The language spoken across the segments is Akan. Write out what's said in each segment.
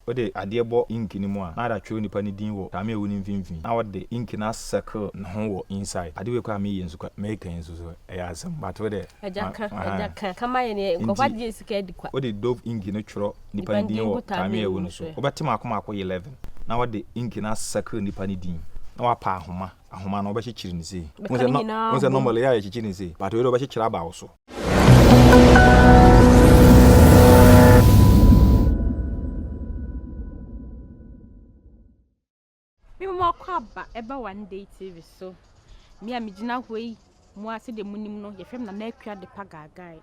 Wode adeɛ bɔ ink no mu a, na ade atwerɛ nipa no din wɔ taame a ɛwɔ ne mfimfini, na wode ink no asɛkle ne ho wɔ inside. Ade wei koraa a meyɛ nso koraa, meka yi nso so, ɛyɛ asɛm, but wo deɛ, Agya ka, agya ka, ka ma yɛn deɛ, nkurɔfoɔ Nti, agye yɛn sika adi kwa. wode dove ink no twerɛ nipa no Nipa no din din wɔ gu taame taame a ɛwɔ no no so. so. Wobɛte mmaako mmaako 11, na wode ink no asɛkle nipa no din, na woapɛ ahoma, ahoma no wobɛkyekyere no sei. Bɛka Wohu sɛ ne no, nyinaa wohu sɛ abom. normally yɛ a yɛkyekyere no sei, but wei deɛ wobɛkyekyere aba wo so. Me mma ɔkɔ aba ɛba One Day TV so. Me a megyina hɔ yi, mo ara sɛdeɛ monim no, yɛfrɛ me Nana Akua Adepa Gaagae.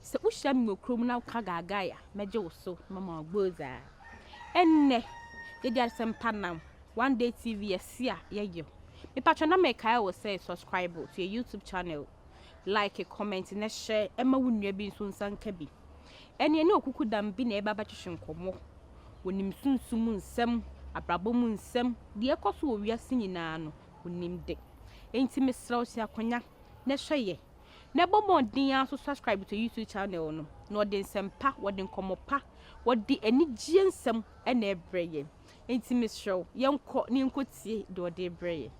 Sɛ wohyia me wɔ kurom na woka Gaagae a, mɛgye wo so na mama wo agbozaa. Ɛnnɛ, yɛde asɛmpa nam One Day TV yɛse a yɛyɛ. Mepatwɔ na mekae wo sɛ subscribe to yɛ YouTube channel, like, comment na share ɛma wo nua bi nso nsa nka bi. Ɛne ɛne okuku dam bi na ɛba bɛtwetwe nkɔmmɔ. Wɔnim sunsum mu nsɛm, abrabɔ mu nsɛm, deɛ ɛkɔ so wɔ wiase nyinaa no, wɔnim de. Enti mesrɛ wo sua akonnwa na hwɛ yɛ. Na bɔ mmɔden ara nso subscribe to YouTube channel no. Na wɔde nsɛm pa, wɔde nkɔmmɔ pa, wɔde anigyeɛ nsɛm na ɛbrɛ yɛn. Enti mesrɛ wo, yɛnkɔ na yɛnkɔtie deɛ ɔde brɛ yɛn.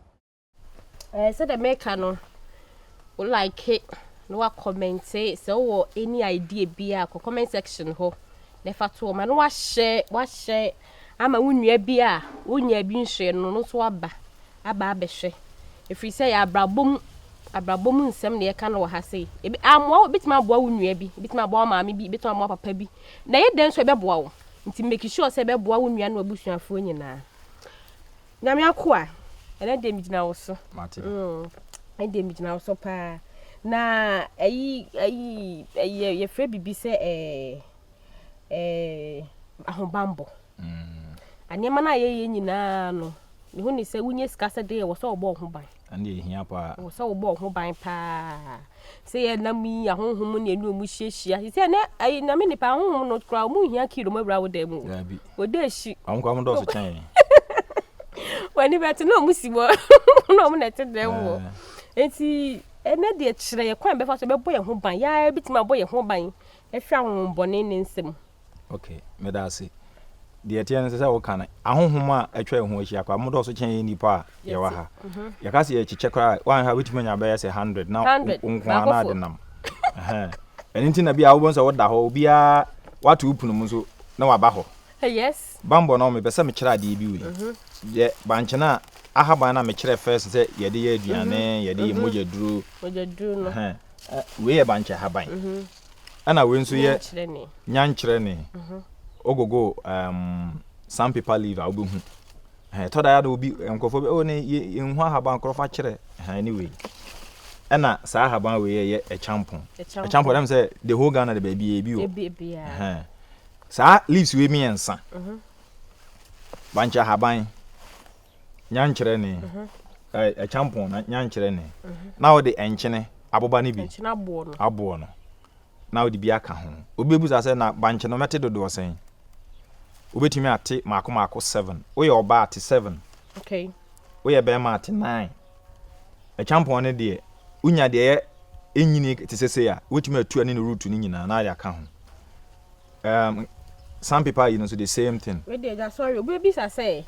Ɛɛ sɛdeɛ meka no, wo like na wa comment sɛ wowɔ any idea bi a kɔ comment section hɔ na ɛfa to hɔ ma na wahyɛ wahyɛ ama wo nua bi a wonya bi nhwɛ no no nso aba aba abɛhwɛ ɛfiri sɛ yɛ abrabɔ mu abrabɔ mu nsɛm na yɛka no wɔ ha sei ebi amoa wo ebitumi aboa wo nua bi ebitumi aboa wo maame bi ebitumi aboa papa bi na ɛyɛ dɛn nso ɛbɛboa wo nti make sure sɛ ɛbɛboa wo nua ne w'abusuafoɔ nyinaa. Nyame akoa, ɛnɛ deɛ megyina wo so. Mate. Ɛnɛ deɛ megyina wo so paa. Na ɛyi ɛyi ɛyɛ yɛfrɛ biribi sɛ ɛɛ ɛɛ ahobanbɔ. Nneɛma no a yɛyɛ nyinaa no, mehu ne sɛ wonya sika sɛ deɛ ɛwɔ sɛ wɔbɔ wo ho ban. Ɛno deɛ ɛhia paa. Ɛwɔ sɛ wobɔ wo ho ban paa. Sɛ yɛnam yi ahonhom ne ɛne ɔmu hyiahyia. Sɛ ɛnɛ ɛyi nyame nipa ahonhom no koraa ɔmu nhia kii ɔmu awura wo dan mu. Daabi. Wɔda akyi. Ɔmo koraa ɔmo dɔɔso kyɛn yɛn. W'ani bɛte na ɔmo si hɔ na ɔmo na ɛte dan mu hɔ. Nti ɛnɛ deɛ kyerɛ yɛ kwan bɛfa so bɛbɔ yɛn ho ban. Yɛa bɛtumi abɔ yɛn ho ban afiri ahonhommɔne ne nsam. Okay, meda ase. Deɛ ɛteɛ no sɛ sɛ woka no, ahonhom a atwa yɛn ho ahyia koraa, ɔmo dɔɔso kyɛn yɛn nnipa a yɛwɔ ha. Yɛka sɛ yɛkyekyɛ koraa a, woanhwɛ a wobɛtumi anya bɛyɛ sɛ 100 na wo nko ara na ade nam. Ɛno nti na bi a wobɛhu sɛ woda hɔ, obiara wato wo pono mu nso na waba hɔ. Yes. Bambɔ no, mepɛ sɛ mekyerɛ adeɛ bi wei. Deɛ bankye no a, ahaban no a mekyerɛ first sɛ yɛde yɛ aduane, yɛde yɛ mogya duro. Mogya duro no. Wei yɛ bankye ahaban. Ɛna wei nso yɛ nyankyerɛne. Wogogo um, sandpaper leaf a wobɛhu. Ɛtɔ da yɛ obi nkurɔfoɔ bi, oh ne yɛnhu ahaban korɔ fa kyerɛ. Anyway. Ɛna saa ahaban wei yɛ ɛkyampɔn. Ɛkyampɔn dɛm sɛ the whole Ghana de baabi ebi wɔ. Saa leaves wei mmiɛnsa. Bankye ahaban, nyankyerɛne, ɛkyampɔn na nyankyerɛne. Na wode nkyene aboba no bi. Aboɔ no. Na wode bi aka ho. Obi bɛbusa sɛ na bankye no mɛte dodoɔ sɛn? Wobɛtumi ate maako maako seven. Woyɛ ɔbaa ate seven. Okay. Woyɛ bɛrima ate nine. Ɛkyampɔn no deɛ, wonya deɛ ɛyɛ ɛnyini te sɛ sei a, wobɛtumi atu ɛne ne root no nyinaa na ade aka ho. Sandpaper yi no nso the same thing. Wei deɛ agya sorry, obi bɛbisa sɛ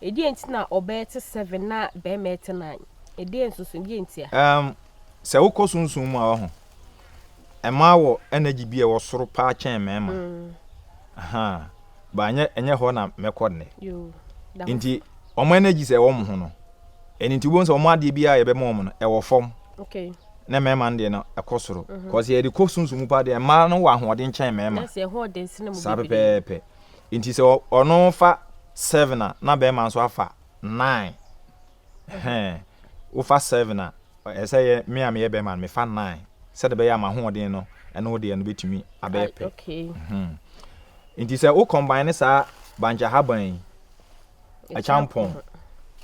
ɛdeɛn nti na ɔbaa te seven na bɛrima te nine? Ɛdeɛn nso so, ɛdeɛn nti a? Sɛ wokɔ sunsum mu a wahu, mmaa wɔ energy bi a ɛwɔ soro paa kyɛn mmarima. Aha, ba ɛnyɛ ɛnyɛ hɔ na mɛkɔ nnɛ. Nti wɔn energy sɛ ɛwɔ wɔn ho no, ɛno nti wobɛhu sɛ wɔn adeɛ biara a yɛbɛma wɔn no ɛwɔ fam. Okay. Na mmarima no deɛ no ɛkɔ soro. Cause yɛde kɔ sunsum mu paa deɛ mmaa no wɔ ahoɔden kyɛn mmarima. Saa pɛpɛɛpɛ. Nti sɛ ɔno fa seven a na barima nso afa nine. Ɛhɛn. Wofa seven a, ɛsɛ yɛ me a meyɛ bɛrima no mefa nine sɛde bɛyɛ a m'ahoɔden no ɛne wo deɛ no bɛtumi abɛyɛ pɛ. Mhm. Nti sɛ wo combine saa bankye ahaban yi, ɛkyampɔn,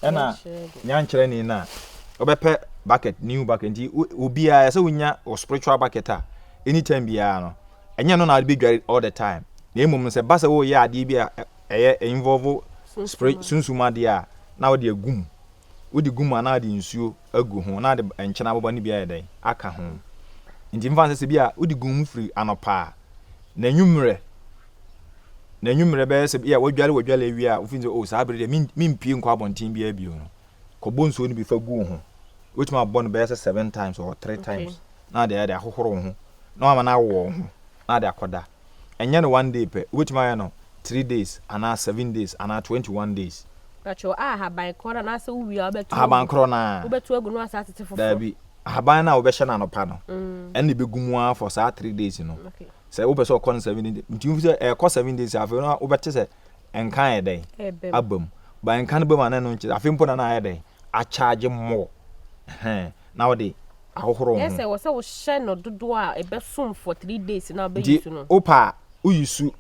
ɛna nyankyerɛne no a, wobɛpɛ bucket, new bucket. Nti obiara ɛsɛ wonya wo spiritual bucket a anytime biara no, ɛnyɛ no na wode bɛdware all the time. Na mmom no sɛ ba sɛ woreyɛ adeɛ bi a ɛyɛ involve spirit sunsum adeɛ a, na wode agu mu. Wode gu mu a na wode nsuo agu ho na wode nkyene aboba no bi ayɛ dɛn aka ho. Nti mfa no sɛ sɛ bi a wode gu mu firi anɔpa a, n'anwummerɛ. Na anwummerɛ bɛyɛ sɛ yɛ wadware wadware awie a wofin sɛ oh saa bere deɛ mempie nkɔ abɔnten biara bio no, kɔbɔ nsuo no bi fa gu wo ho. Wobɛtumi abɔ no bɛyɛ sɛ seven times or three times na ade ayɛ de ahohoro wo ho na wama no awɔ wo ho na ade akɔda. Ɛnyɛ no one day pɛ, wobɛtumi ayɛ no 3 days anaa 7 days anaa 21 days. Pakyɛw, a ahaban korɔ no anaasɛ wowie a wobɛto Ahaban agu? Korɔ no ara. Wobɛto agu na wasan atete foforɔ? Daabi, ahaban no a wobɛhyɛ no anɔpa no, ɛno na ɛbɛgu mu ara for saa 3 days no. Sɛ wopɛ sɛ ɔkɔ no 7 days, nti wofi sɛ ɛkɔ 7 days a, afei no wobɛte sɛ nka ayɛ dɛn? Ɛbam. Aba mu. Ba nka no ba mu a na ɛno nkyɛ afei mpo na na ayɛ dɛn? Akyagye more. Ɛhɛn, na wode ahohoro wo Ɛyɛ ho. sɛ ɛwɔ sɛ wohyɛ no dodoɔ a ɛbɛsom for 3 days na wobɛyi Nti su no. wopɛ a woyi su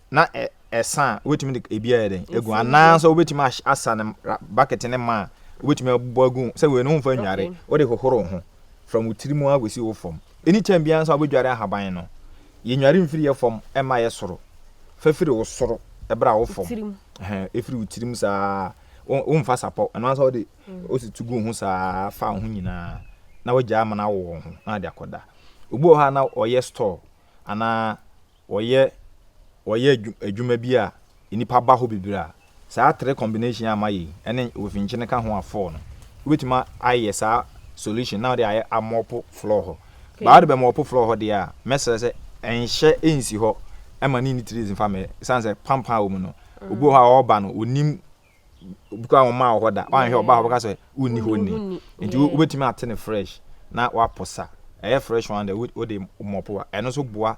na ɛ ɛsa a, wobɛtumi de ebi ayɛ dɛn? Agu. Nsuo no Anaa gu. nso wobɛtumi asa no bucket ne ma a, wobɛtumi abɔ agu sɛ wei no womfa nnware. Wode hohoro wo ho from wo tiri mu ara kɔsi wo fam. Anytime biara nso a wobɛdware ahaban no, yɛnnware mfiri yɛ fam mma yɛ soro. Fa firi wo soro bra wo Wo fam. tirim. Ɛhɛn, ɛfiri wo tirim saa, womfa sapɔ, ɛno ara nso wode wosi tu gu wo ho saa fa wo ho nyinaa na wagyaa ama no awo wo ho na ade akɔda. Obi wɔ hɔ a na ɔyɛ store anaa wɔyɛ adwuma bi a nnipa ba hɔ bebree a, saa three combination a mayɛ yi ɛne ofinkyene ka ho a four no, wobɛtumi ayɛ saa solution na wode ayɛ amɔpo floor hɔ. Baa wode bɛmɔpo floor hɔ deɛ a, mɛsrɛ sɛ ɛnhyɛ ɛnsi hɔ ɛma ne nni 3 days mfa mɛ, ɛsiane sɛ pampan wɔ mu no, obi wɔ hɔ a ɔreba no, ɔnim obi koraa wɔn maa wɔ hɔ da, wanhwɛ ɔba hɔ bɛka sɛ wonni hɔ ni. Nti wobɛtumi ate no fresh na waposa. Ɛyɛ fresh one deɛ wode mɔpo a, ɛno nso boa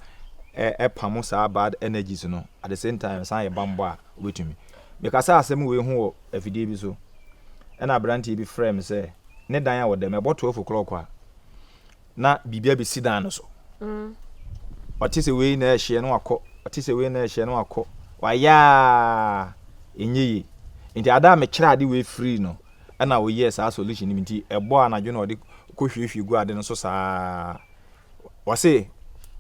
ɛpamo saa bad energies no. At the same time, san yɛ bambɔ a wobɛtumi. Mekasa asɛm wei ho wɔ afidie bi so, ɛna aberanteɛ bi frɛɛ me sɛ ne dan a wɔda mu ɛbɔ 12 o'clock a na biribi abɛsi dan no so. Ɔte sɛ wei na ɛhyeɛ na wakɔ, ɔte sɛ wei na ɛhyeɛ na wakɔ. Wayɛ a ɛnyɛ yie. Nti ada a mekyerɛ ade wei firi no, ɛna ɔyɛɛ saa solution no bi. Nti ɛbɔ anadwo na ɔde kɔhwiehwie gu ade no so saa. Ɔse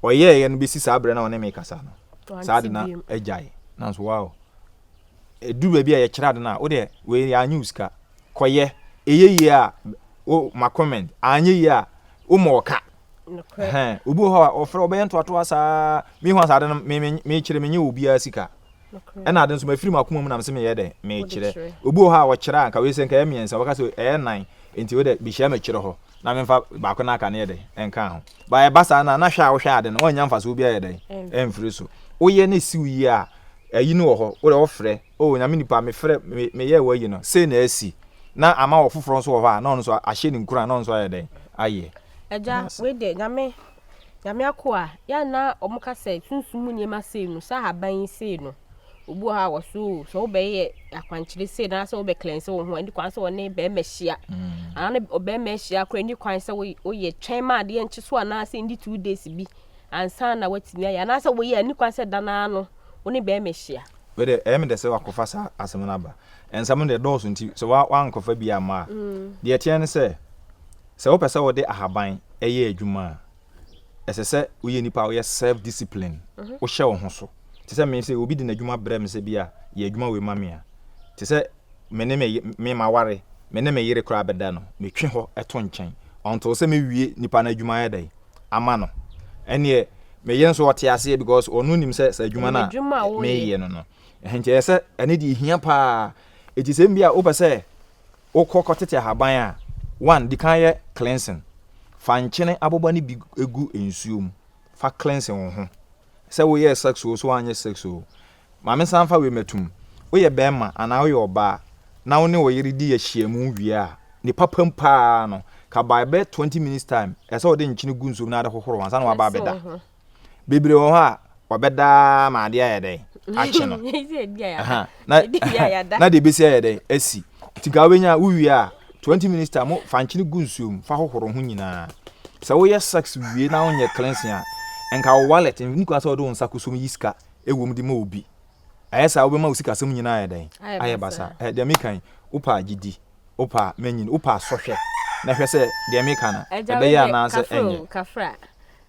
ɔyɛeɛ no bɛsi saa berɛ na ɔne me kasa no, saa ade no agyae. Nanso wow. Ɛduru baabi a yɛkyerɛ ade no a, wo deɛ wei yɛanye wo sika. Kɔyɛ. Ɛyɛ yie a, wo ma comment. Anyɛ yie a, wo ma ɔka. Nokorɛ. Obi wɔ hɔ a ɔfrɛ ɔbɛyɛ ntoatoa saa. Mehu asa ade no me me mekyerɛ menye obiara sika. Ɛna ade nso mafiri m'akoma mu na mese meyɛ dɛ mekyerɛ. Obi wɔ hɔ a ɔkyerɛ a nka wei sɛ nka ɛyɛ mmiɛnsa wɔka sɛ ɛyɛ nnan nti wo dɛ behyia m'akyire hɔ na memfa baako no aka no yɛ dɛ ɛnka ho. Ba ɛba saa na na hwɛ a wohwɛ ade no wɔnnya mfasoɔ biara yɛ dɛ ɛmfiri so. Woyɛ na esiw yie a ayi no wɔ hɔ wo dɛ wɔfrɛ oh nyame nipa mefrɛ me meyɛɛ wayi no sei na asi na ama ɔfoforɔ nso wɔ hɔ a na ɔno nso ahyɛ ne nkuran na ɔno nso ayɛ dɛn ayɛ. Agya wei deɛ nyame nyame akoa yɛ a na wɔn ka sɛ sunsum mu nneɛma sei no sɛ ahaban yi sei no obi wɔ hɔ a wɔso o sɛ wobɛyɛ akwankyerɛ sei na sɛ wobɛ cleanse wo ho ɛne kwan sɛ wɔne bɛrima hyia mm. anaa ne ɔbɛrima ahyia koraa ɛne kwan sɛ woyɛ twɛn ma adeɛ nkye so anaasɛ ndi 2 days bi ansa na watumi ayɛ anaasɛ woyɛ ɛne kwan sɛ da naa no wo ne bɛrima hyia. Wei deɛ ɛyɛ me dɛ sɛ wakɔfa saa asɛm no aba. Nsɛm no deɛ dɔɔso nti sɛ wankɔfa bi amma a, deɛ ɛteɛ ne sɛ, sɛ wopɛ sɛ wode ahaban yɛ adwuma a, ɛsɛ sɛ woyɛ nipa a woyɛ self discipline, wohyɛ wo ho so. Te sɛ me sɛ obi de n'adwuma brɛ me sɛ bi a yɛ adwuma wei ma me a, te sɛ me ne me me maware, me ne me yere koraa bɛda no, metwe hɔ to nkyɛn until sɛ mewie nipa no adwuma ayɛ dɛn ama no. Ɛneɛ me yere nso ɔte aseɛ because ɔno nim sɛ sɛ adwuma no a meyɛ no no. Nti ɛyɛ sɛ ɛne deɛ ɛhia paa. Ɛti sɛ bi a wopɛ sɛ wokɔ kɔtete ahaban a, one, di kan yɛ cleansing. Fa nkyene aboba no bi gu nsuo mu fa cleansing wo ho. Sɛ woyɛɛ sex o, sɛ woanyɛ sex o, Ma mensan mfa wei mmɛto mu. Woyɛ barima anaa woyɛ ɔbaa na wo ne wo yere di ahyiamu wie a, ne papam paa no, ka by bɛ 20 minutes time, ɛsɛ sɛ wode nkyene gu nsuom na wode hohoro ho ansa na waba abɛda. Bebree wɔ hɔ a, wɔbɛda ara ma adeɛ ayɛ dɛn? Akye no. Aha, na, na deɛ ɛbɛsi ayɛ dɛn? Asi. Nti nka wobɛnya, wowie a, 20 minutes time, fa nkyene gu nsuom, fa hohoro ho nyinaa. Sɛ woyɛ sex wie na wonyɛ cleansing a, nka wo wallet, nni kwan sɛ wode wo nsa kɔsom yi sika wɔ mu de ma obi. Ayɛ saa wobɛma wo sikasɛm nyinaa ayɛ dɛn? Ayɛ basa. Ɛ deɛ meka yi, wopɛ a gye di, wopɛ a mɛnyin, wopɛ a sɔhwɛ na hwɛ sɛ deɛ meka no ɛbɛyɛ anaasɛ ɛnyɛ. Kafra,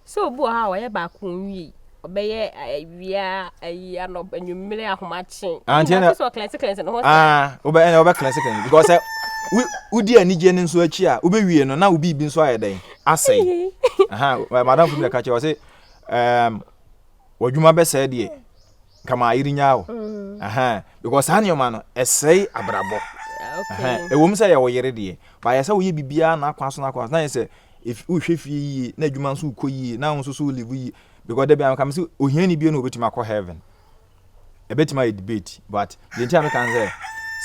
sɛ obi wɔ hɔ a ɔyɛ baako nwie, ɔbɛyɛ awia, ayi anɔp, anwummere, ahomakye. Ante na sɛ ɔklɛnse klɛnse ne ho saa. Ah, wobɛ ɛna wobɛ klɛnse klɛnse because sɛ wodi anigye no nso akyi a wobɛwie no na wo biribi nso ayɛ dɛn asɛe. Aha, madam fo bi na ka kyerɛ ɔse um, W'adwuma bɛsɛe deɛ. Nka maa yere nyaa o. Mm. Because saa nneɛma no ɛsɛe abrabɔ. Ɛwɔ mu sɛ yɛ wo yere deɛ, ba yɛ sɛ woyɛ biribiara n'akwan so n'akwan so na yɛ sɛ wohwɛ fie yie na adwuma nso wokɔ yie na wo nso so live yie because dabi a meka sɛ ohiani bio na obetumi akɔ heaven. Ɛbɛtumi ayɛ debate but deɛ nti a meka ne sɛ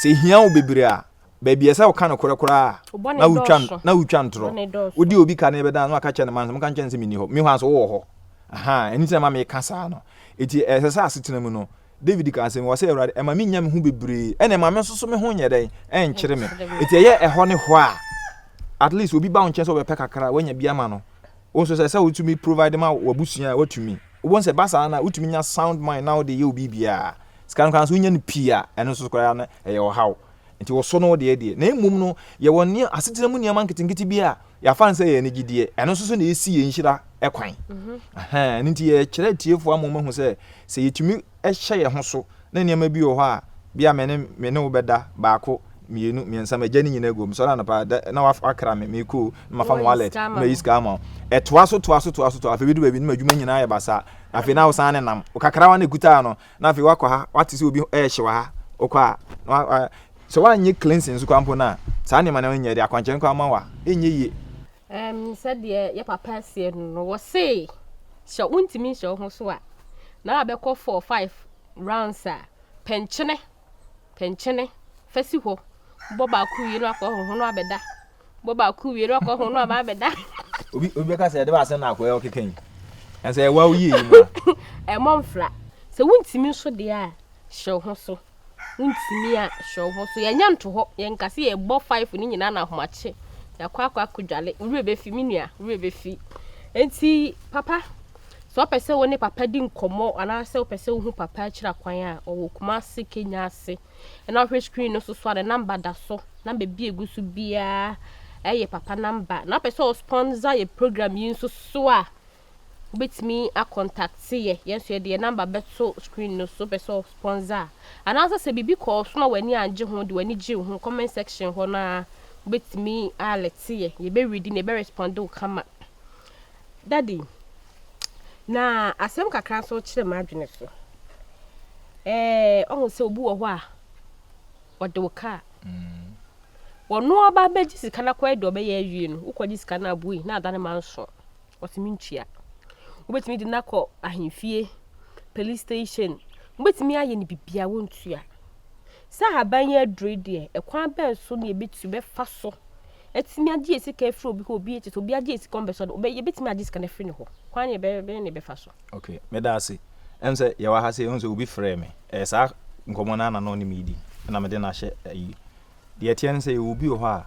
sɛ ehia wo bebree a baabi ɛsɛ woka no korɛ koraa na wotwa na wotwa ntorɔ wodi obi ka ne bɛda na waka kyerɛ ne ma no sɛ moka nkyɛn sɛ menni hɔ me hɔ nso wowɔ hɔ aha ɛno nti na ma meka saa no eti ɛsɛ sɛ asetena mu no David ka asɛm wɔ sɛ Awurade ɛma menya me ho bebree ɛna ɛma me nso so me ho nyɛ dɛn ɛnkyere me eti ɛyɛ ɛhɔ ne hɔ a at least obi ba wo nkyɛn sɛ ɔbɛpɛ kakra wanya bi ama no Wo nso sɛ sɛ wotumi provide ma w'abusua a watumi. Wobɛhu sɛ ɛba saa no a wotumi nya sound mind na wode yɛ wo biribiara. Sika no koraa nso wonya no pii a ɛno nso koraa no ɛyɛ ɔhaw. Nti wo so no wo deɛ deɛ. Na mmom no yɛwɔ nneɛ asetena mu nneɛma nketenkete bi a yɛafa no sɛ ɛyɛ anigyedeɛ. Ɛno nso so na ɛsi yɛn nhyira kwan. Ɛhɛn, ɛno nti yɛkyerɛ atiefoɔ ama wɔahu sɛ sɛ yɛtumi hyɛ yɛn ho so na nneɛma bi wɔ hɔ a, bi a me ne me ne wo bɛda baako, mmienu, mmiɛnsa, magya ne nyinaa agu hɔ. Mesɔre anɔpa da na wakra me, mekɔ o, na mafa me wallet, na mayi sika ama wo. Ɛtoa so, toa so, toa so, toa afei bɛdu baabi na m'adwuma nyinaa yɛ basaa. Afei na wosan ne nam. Wo kakrawa na ɛkutaa no, na afei wakɔ ha, wate sɛ obi ɛrehye wɔ ha, wokɔ a, na sɛ woanyɛ cleansing nso koraa mpo no a, saa nneɛma no nyɛ de akwankyerɛ no koraa ma wo a, ɛnyɛ yie. Ɛɛm, sɛdeɛ yɛ papa seɛ no no, wɔse sɛ wontumi nhyɛ wo ho so a, na wabɛkɔ four, five rounds a, pɛnkyene, pɛnkyene, fa si hɔ. Bɔ baako wie na wakɔ ho na wabɛda. Bɔ baako wie na wakɔ ho na waba abɛda. Obi obi bɛka sɛ ɛde baasɛm na akɔyɛ ɔkeka yi. Ɛnsɛ ɛwa wo yie yi mu a. Ɛmmɔ mfra. Sɛ wontumi nso deɛ a, hyɛ wo ho so. Wontumi a, hyɛ wo ho so. Yɛnyɛ nto hɔ. Yɛnka sɛ yɛbɔ five no nyinaa na ahomakye. Yɛakɔ akɔ akɔdwale. Wo werɛ bɛfi, me nua, wo werɛ bɛfi. Enti, papa, sɛ wopɛ sɛ wo ne papa di nkɔmmɔ anaasɛ wopɛ sɛ wohu papa akyiri akwan a, ɔwɔ Kumasi, Kenya ase. Ɛna wohwɛ screen no so so a, ne number da so. Number bi a ɛgu so biara ɛyɛ papa number. Na wopɛ sɛ ɔsponsor yɛ program yi nso so a, Wobɛtumi a contacte yɛ, yɛn nso yɛde yɛn number bɛto screen no so, wopɛ sɛ wo sponsor a. Anaasɛ sɛ biribi kɔɔ so na w'ani angye ho, de w'ani gyee ho, comment section hɔ no ara wobɛtumi a alerte yɛ, yɛbɛ readi na yɛbɛ responde wo kama. Daddy, na asɛm kakra nso kyerɛ m'adwene so. Ɛɛ, ɔhu sɛ obi wɔ hɔ a, ɔde wo kaa. Ɔno aba bɛgye sika no akɔyɛ deɛ ɔbɛyɛ awie no, wokɔgye sika no abui na adane manso. Ɔse mentua. Wobɛtumi de no akɔ ahemfie, police station, wobɛtumi ayɛ no biribiara wontua. Sɛ ahaban yi aduro yi deɛ, ɛkwan bɛn so na yɛbɛtumi bɛfa so atumi agye yɛ sika afiri obi hɔ, obi kyɛ sɛ obi agye yɛ sika ɔmbɛ so yɛbɛtumi agye sika no afiri ne hɔ. Kwan ne yɛbɛyɛ ne yɛbɛfa so. Okay, meda ase. Ɛm sɛ yɛwɔ ha sɛ ɛhu sɛ obi frɛɛ me. Ɛyɛ saa nkɔmmɔ no ara na na ɔne me redi. Ɛna mede no ahyɛ ayi. Deɛ ɛteɛ ne sɛ yɛwɔ obi wɔ hɔ a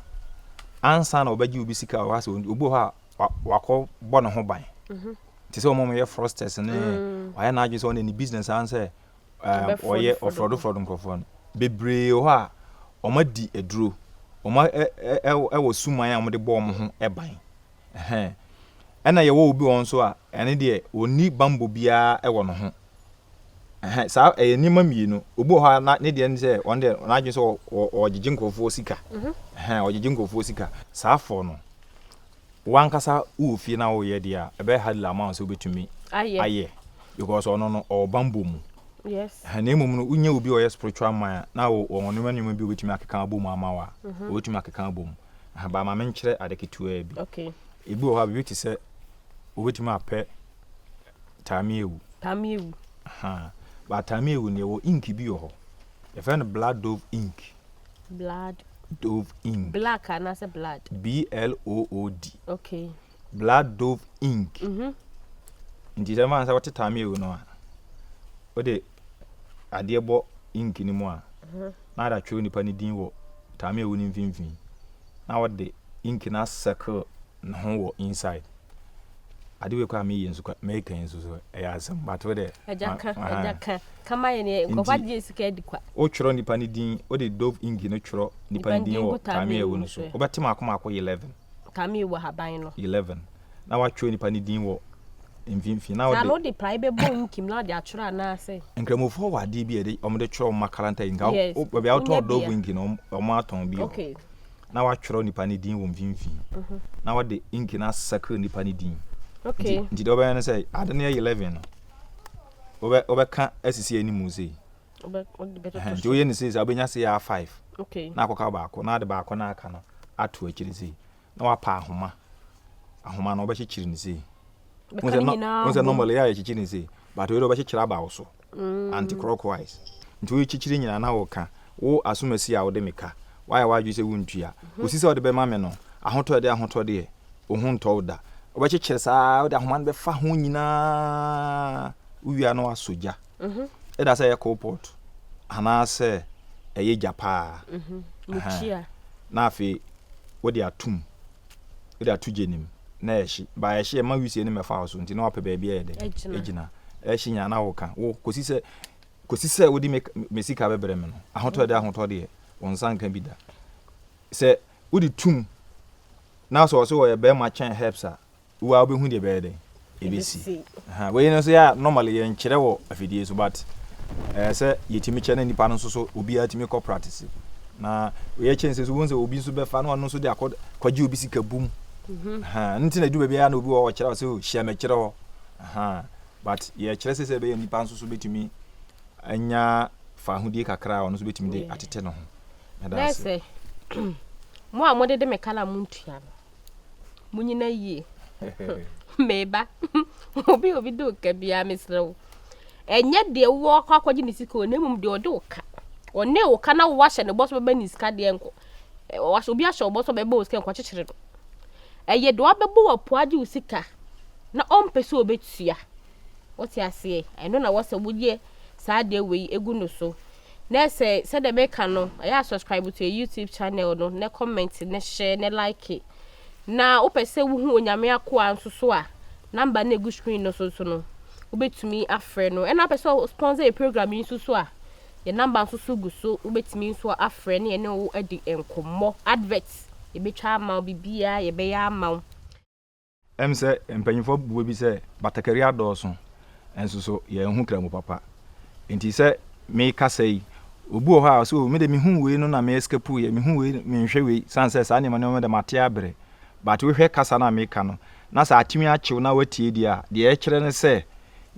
ansa na ɔbɛgye obi sika wɔ hɔ sɛ obi wɔ hɔ a wakɔ bɔ ne ho ban. Mhm. Te sɛ wɔn a wɔyɛ fraudsters ne mm. wayɛ n'adwene sɛ ɔne ne business an sɛ ɔyɛ ɔfrɔdofrɔdo nkurɔfoɔ no. Bebree wɔ hɔ a wɔadi aduro, wɔn ɛwɔ suman a wɔde bɔ wɔn ho ban. Ɛhɛn. Ɛna yɛwɔ obi wɔ hɔ nso a ɛne deɛ ɔnni bammɔ biara wɔ ne ho. Ɛhɛn, saa ɛyɛ nneɛma mmienu. Obi wɔ hɔ a na ne deɛ ne sɛ ɔno deɛ n'adwene sɛ ɔgyegye nkurɔfoɔ sika. Mhm. Ɛhɛn, ɔgyegye nkurɔfoɔ sika. Saa fɔ no, w'ankasa wowɔ fie na woyɛ deɛ a, ɛbɛyɛ hardly ama wo sɛ wobɛtumi ayɛ because ɔno no ɔwɔ bammɔ mu. Yes. Ɛhɛn, na mmom no wonya obi a ɔyɛ spiritual man a na wɔ nneɛma nneɛma bi a obɛtumi akeka abɔ mu ama wo a, mhm. obɛtumi akeka abɔ mu. Ɛhɛn, ba ma menkyerɛ ade ketewaa bi. Okay. Ebi wɔ hɔ a biribi te sɛ wobɛtumi apɛ Taamiewu. Taamiewu. Ahaa. But taamiewu no yɛwɔ ink bi wɔ hɔ. Yɛfrɛ no blood dove ink. Blood. Dove ink. Black anaasɛ blood? B L O O D. Okay. Blood dove ink. Mm -hmm. Nti sɛ mfa sɛ wote taamiewu no a, wode adeɛ bɔ ink no mu a, mm -hmm. na ade atwerɛ nipa no din wɔ taamiewu no mfimfini. Na wɔde ink no asɛkle ne ho wɔ inside. Ade wei koraa meyɛ nso meka yi nso so ɛyɛ asɛm but wo dɛ. Agya ka agya ka kama yɛ ne nkɔfa gye sika adi kwa. Wotwerɛ nipa ne din wode dove ink no twerɛ nipa ne din wɔ taame ewu no so wobɛte maako maako 11. Taame ewu ahaban no. 11 na watwerɛ nipa ne din wɔ mfimfini na wode. Saa de prae bɛbɔ ink mu na wode atwerɛ anaasɛ. Nkramofoɔ wɔ adeɛ bi a yɛde wɔn de twerɛ wɔn makaranta yi nka baabi a wotɔn dove ink no wɔn atɔn bi. Okay. na watwerɛ nipa no din wɔ mfimfini mhm. na wɔde ink no asakra nipa no din nti nti deɛ wɔbɛyɛ no sɛ ade no yɛ 11 no. Wobɛ wobɛka asisi anim sei. Nti woyɛ no sei saa wobɛnya sei a 5. Na akɔka baako na ade baako na aka no ato akyiri sei. Na wapa ahoma. Ahoma no wobɛkyekyere no sei. Wo sɛ normally yɛ a yɛkyekyere no sei. But wei de wobɛkyekyere aba wo so. Anti clockwise. Nti worekyekyere nyinaa na woka wo asomasi a wode me ka. Woayɛ w'adwene sɛ wontua. Kɔsi sɛ wode bɛma me no, ahotɔ ɛde ahotɔ deɛ, wo ho ntɔ wo da. Wobɛkyekyere saa, wode ahoma no bɛfa ho nyinaa. Wowie a na woasɔ gya. Ɛda sɛ ɛyɛ coal pot anaasɛ ɛyɛ gya paa. Na afei wode atom, wode ato gya nim na ɛhye. Ba ɛhye ɛma wisie no mmɛfa wo so nti na wapɛ baabi a ɛyɛ dɛ ɛgyina. Ɛhye nyinaa na woka wo kɔsi sɛ kɔsi sɛ wode me sika bɛbrɛ me no. Ahotɔ ɛde ahotɔ deɛ wo nsa nka bi da. Sɛ wode tum na sɛ ɔsɛ ɔyɛ bɛrima kyɛn herbs a, wo a wobɛhu deɛ ɛbɛyɛ dɛn ɛbɛsi. Wei no nso yɛ a normally yɛnkyerɛ wɔ afidie so but ɛyɛ sɛ yɛtumi kyɛ na nipa no nso so obiara tumi kɔ practice. Na yɛ kyɛn sɛ so wohu sɛ obi nso bɛfa na ɔno nso de akɔ kɔgye obi sika bum. Nti na ɛdu baabi a na obi wɔ ɔkyerɛ sɛ hyia mɛkyerɛ hɔ. But yɛkyerɛ sɛ sɛ ɛbɛyɛ nipa nso so bɛtumi anya fahodie kakra a ɔno nso bɛtumi de atete ne ho. Meda ase. Mo a modede me ka na montua no, monyina yie. Meba. Obi obi de wo ka biara mesrɛ wo. Ɛnyɛ deɛ wowɔ akɔ akɔgye ne sika o, na mmom deɛ ɔde wo ka. Ɔne wo ka na woahyɛ ne bɔ so bɛbɛ ne sika deɛ nkɔ. Obi ahyɛ wo bɔ so bɛbɛ wo sika nkɔkyekyere no. Ɛyɛ deɛ wabɛbɔ wo apo agye wo sika na ɔmpɛ sɛ ɔbɛtua. Wote aseɛ? Ɛno na wɔsɛ woyɛ saa adeɛ wei egu no so. Na sɛ sɛdeɛ meka no, ɛyɛ a subscribe to yɛ YouTube channel no, na comment, na share, na like. Na wopɛ sɛ wohu Onyame akoa nso so a, number no egu screen no so so no, wobɛtumi afrɛ no. Ɛna wopɛ sɛ sponsor yɛ program yi nso so a, yɛ number nso so gu so, wobɛtumi nso afrɛ ne yɛne wo adi nkɔmmɔ. Advert, yɛbɛtwa ama wo, biribiara yɛbɛyɛ ama wo. Sɛ mpanyinfoɔ buo bi sɛ batakari adɔɔso nso so yɛn ho kra mu papa. Nti sɛ mekasa yi, obi wɔ hɔ a ɔsɛ o me de mehu wei no na me escape yɛ, mehu wei menhwɛ wei san sɛ saa nneɛma nneɛma de mate abrɛ. But wohwɛ kasa no a meka no na sɛ atumi akyew na watie deɛ a, deɛ ɛkyerɛ ne sɛ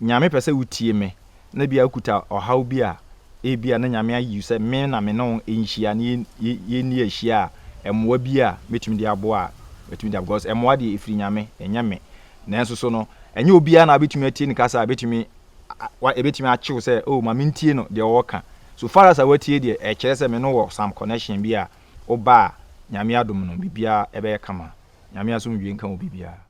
Nyame pɛ sɛ wotie me na bia wokuta ɔhaw bi a ebia na Nyame ayi sɛ me na me ne wo nhyia na yɛnni ahyia a, mmoa bi a mɛtumi de aboa a mɛtumi de aboa because mmoa deɛ ɛfiri Nyame, ɛnyɛ me. Nanso so no, ɛnyɛ obiara na wobɛtumi atie ne kasa a ɛbɛtumi ɛbɛtumi akyew sɛ oh ma mentie no deɛ ɔwɔ So far as a watie deɛ, ɛkyerɛ sɛ me no wɔ some connection bi a woba a Nyame adom no biribiara ɛbɛyɛ kama. Nyame asomdwie nka wo biribiara.